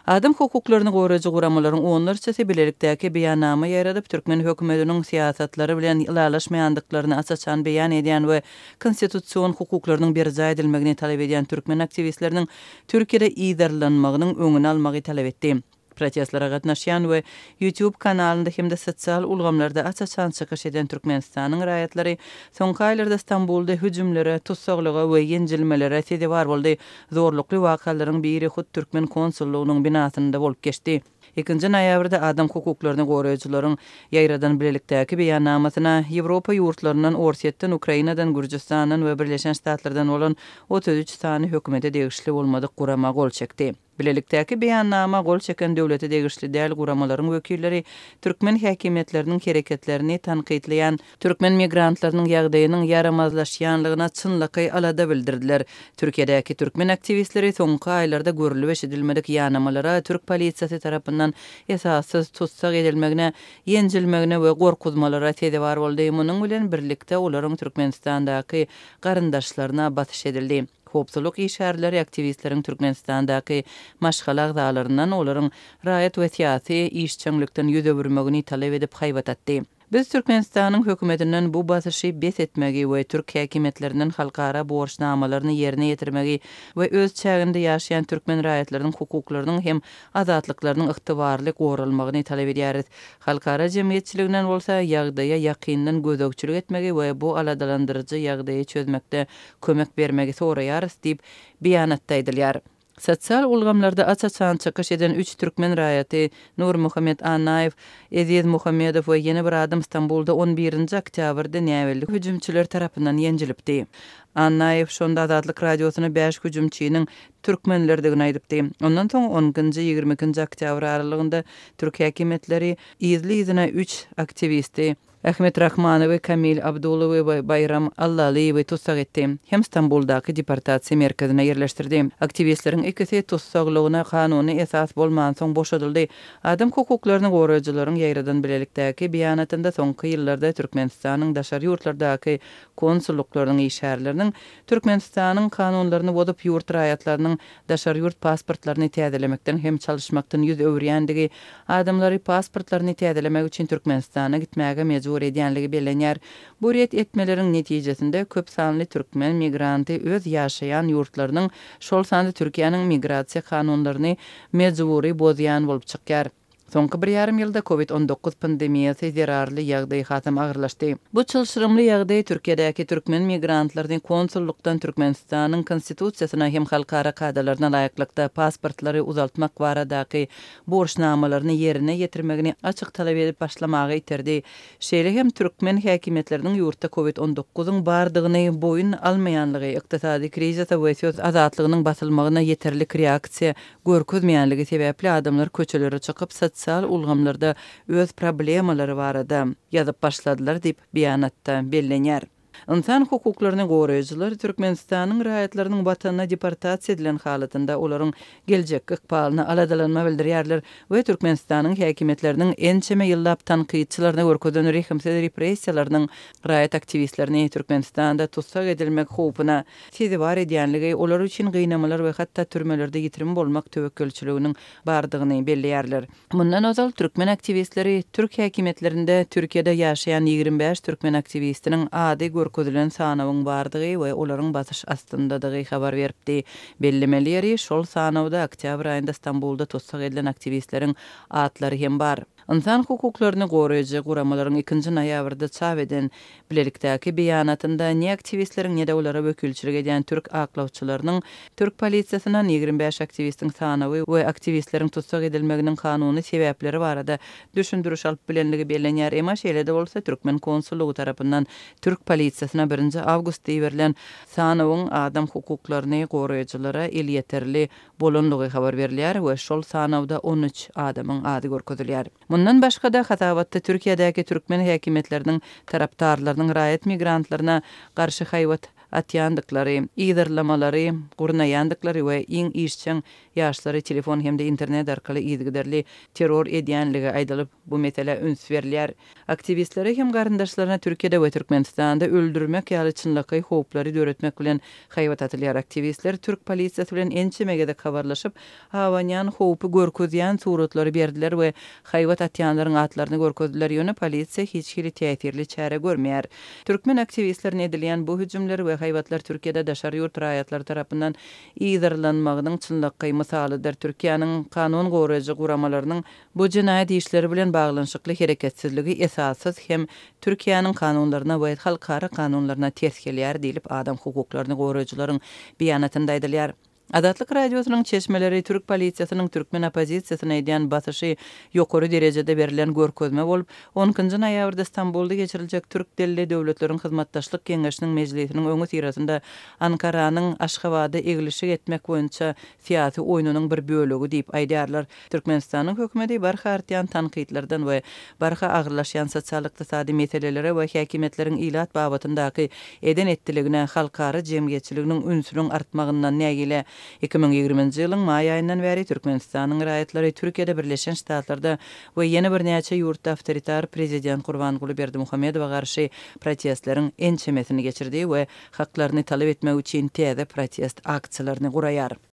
Adam hukuklaryny goraýjy guramalaryň onlarçasy bilelikdäki beýannama ýaýradyp, türkmen hökümetiniň syýasatlary bilen ylalaşmaýandyklaryny aç-açan beýan edýän we konstitusion hukuklarynyň berjaý edilmegini talap edýän türkmen aktiwistleriniň Türkiýede yzarlanmagynyň öňüni almagy talap etdi. Protestlere gatnaşýan we YouTube kanalynda hem-de sosial ulgamlarda aç-açan çykyş eden Türkmenistanyň raýatlary soňky aýlarda Stambulda hüjümlere, tussaglyga we ýenjilmelere sezewar boldy. Zorlukly wakalaryň biri hut türkmen konsullygynyň binasynda bolup geçdi. Ikinji noýabrda adam hukuklaryny goraýjylaryň ýaýradan bilelikdäki beýannamasyna Ýewropa ýurtlaryndan, Orsýetden, Ukrainadan, Gürjüstandan we Birleşen Ştatlardan bolan 33 sany hökümete degişli bolmadyk gurama gol çekdi. Bilelikdäki beýannama gol çeken döwlete degişli däl guramalaryň wekilleri türkmen häkimiýetleriniň hereketlerini tankytlaýan türkmen migrantlarynyň ýagdaýynyň ýaramazlaşýanlygyna çynlakaý alada bildirdiler. Türkiýedäki türkmen aktiwistleri soňky aýlarda görlüp-eşidilmedik ýanamalara, türk polisiýasy tarapyndan esassyz tussag edilmegine, ýenjilmegine we gorkuzmalara sezewar boldy, munuň bilen birlikde olaryň Türkmenistandaky garyndaşlaryna basyş edildi. Howpsuzlyk işgärleri aktiwistleriň Türkmenistandaky maşgala agzalaryndan olaryň raýat we syýasy işjeňlikden ýüz öwürmegini talap edip haýbat atdy. Biz Türkmenistanyň hökümetinden bu basyşy bes etmegi we türk häkimiýetlerinden halkara borçnamalaryny ýerine ýetirmegi we öz çäginde ýaşaýan türkmen raýatlarynyň hukuklarynyň hem azatlyklarynyň ygtybarly goralmagyny talap edýäris. Halkara jemgyýetçiliginden bolsa ýagdaýa ýakyndan gözegçilik etmegi we bu aladalandyryjy ýagdaýy çözmekde kömek bermegi soraýarys diýip, beýanatda aýdylýar. Sosial ulgamlarda aç-açan çykyş eden üç türkmen raýaty, Nurmuhammet Annaýew, Eziz Muhammedow we ýene bir adam Stambulda on birinji oktýabrda näbelli hüjümçiler tarapyndan ýenjilipdi. Annaýew şonda Azatlyk Radiosyna bäş hüjümçiniň türkmenlerdigini aýdypdy. Ondan soň on ikinji, 22 nji oktýabr aralygynda türk häkimiýetleri yzly-yzyna üç aktiwisti, Ahmet Rahmanowy, Kamil Abdulowy we Baýram Allalyýewi tussag etdi hem Stambuldaky deportasiýa merkezine ýerleşdirdi. Aktiwistleriň ikisi tussaglygyna kanuny esas bolmansoň boşadyldy. Adam hukuklaryny goraýjylaryň ýaýradan bilelikdäki beýanatynda soňky ýyllarda Türkmenistanyň daşary ýurtlardaky konsullyklarynyň işgärleriniň Türkmenistanyň kanunlaryny bozup ýurt raýatlarynyň daşary ýurt pasportlaryny täzelemekden hem çalyşmakdan ýüz öwürýändigi, adamlary pasportlaryny täzelemek üçin Türkmenistana gitmäge mejbur edýänligi bellenýär. Bu ret etmeleriň netijesinde köp sanly türkmen migranty öz ýaşaýan ýurtlarynyň, şol sanda Türkiýäniň migrasiýa kanunlaryny mejbury bozýan bolup çykýar. Soňky bir ýarym ýylda Covid 19 pandemiýasy zerarly ýagdaý hasam agyrlaşdy. Bu çylşyrymly ýagdaý Türkiýedäki türkmen migrantlaryny konsullykdan Türkmenistanyň Konstitusiýasyna hem halkara kadalaryna laýyklykda pasportlary uzaltmak baradaky borçnamalaryny ýerine ýetirmegini açyk talap edip başlamaga iterdi. Şeýle hem türkmen häkimiýetleriniň ýurtda Covid 19-yň bardygyny boýun almaýanlygy, ykdysady krizise we söz azatlygynyň basylmagyna ýeterlik reaksiýa görkezmeýänligi sebäpli adamlar köçelere çykyp, sosial ulgamlarda öz problemalary barada ýazyp başladylar diýip, beýanatda bellenýär. Ynsan hukuklaryny goraýjylar Türkmenistanyň raýatlarynyň watanyna deportasiýa edilen halatynda olaryň geljekki ykbalyna aladalanma bildirýärler we Türkmenistanyň häkimiýetleriniň ençeme ýyllap tankytçylaryna görkezen rehimsiz repressiýalarynyň raýat aktiwistlerini Türkmenistanda tussag edilmek howpuna sezewar edýänligi, olar üçin gynamalar we hatda türmelerde ýitirim bolmak töwekgelçiliginiň bardygyny belleýärler. Mundan ozal, türkmen aktiwistleri türk häkimiýetlerinde Türkiýede ýaşaýan 25 türkmen aktiwistiniň ady görkezilen sanawyň bardygy we olaryň basyş astyndadygy habar beripdi. Bellemeli ýeri, şol sanawda oktýabr aýynda Stambulda tussag edilen aktiwistleriň atlary hem bar. Ynsan hukuklaryny goraýjy guramalaryň ikinji noýabrda çap eden Bilelikdäki beýanatynda ne aktiwistleriň, ne-de olara wekilçilik edýän türk aklawçylarynyň türk polisiýasyndan 25 aktiwistiň sanawy we aktiwistleriň tussag edilmeginiň kanuny sebäpleri barada düşündiriş alyp bilenligi bellenýär. Emma şeýle-de bolsa, türkmen konsullygy tarapyndan türk polisiýasyna birinji awgustda iberilen sanawyň adam hukuklaryny goraýjylara elýeterli bolanlygy habar berilýär we şol sanawda 13 adamyň ady görkezilýär. Mundan başga-da, hasabatda Türkiýedäki türkmen häkimiýetleriniň tarapdarlarynyň raýat migrantlaryna garşy haýbat atýandyklary, yzarlamalary gurnaýandyklary we iň işjeň ýaşlary telefon hem-de internet arkaly yzygiderli terror edýänligi aýdylyp, bu meselä üns berilýär. Aktiwistlere hem garyndaşlaryna Türkiýede we Türkmenistanda öldürmek ýaly çynlakaý howplary döretmek bilen haýbat atylýar. Aktiwistler türk polisiýasy bilen ençeme gezek habarlaşyp, abanýan howpy görkezýän suratlary berdiler we haýbat atýanlaryň atlaryny görkezdiler, ýöne polisiýa hiç hili täsirli çäre görmeýär. Türkmen aktiwistlerine edilýän bu hüjümler we haýbatlar Türkiýede daşary ýurt raýatlary tarapyndan yzarlanmagynyň çynlakaý mysalydyr. Türkiýäniň kanun goraýjy guramalarynyň bu jenaýat işleri bilen baglanyşykly hereketsizligi esassyz hem Türkiýäniň kanunlaryna we halkara kanunlaryna ters gelýär diýlip adam hukuklaryny goraýjylaryň beýanatynda aýdylýar. Azatlyk Radiosynyň çeşmeleri türk polisiýasynyň türkmen oppozisiýasyna edýän basyşy ýokary derejede berlen görkezme bolup, on ikinji noýabrda Stambulda geçiriljek Türk dilli döwletleriň hyzmatdaşlyk geňeşiniň mejlisiniň öňüsyrasynda Ankaranyň Aşgabada eglişik etmek boýunça syýasy oýnunyň bir bölegi diýip aýdýarlar. Türkmenistanyň hökümeti barha artýan tankytlardan we barha agyrlaşýan sosial-ykdysady meselelere we häkimiýetleriň ilat babatyndaky eden-etdiligine halkara jemgyýetçiliginiň ünsüniň artmagyndan nägile. 2020-nji ýylyň maý aýyndan bäri Türkmenistanyň raýatlary Türkiýede, Birleşen Ştatlarda we ýene birnäçe ýurtda awtoritar prezident Gurbanguly Berdimuhamedowa garşy protestleriň ençemesini geçirdi we haklaryny talap etmek üçin täze protest aksiýalaryny guraýar.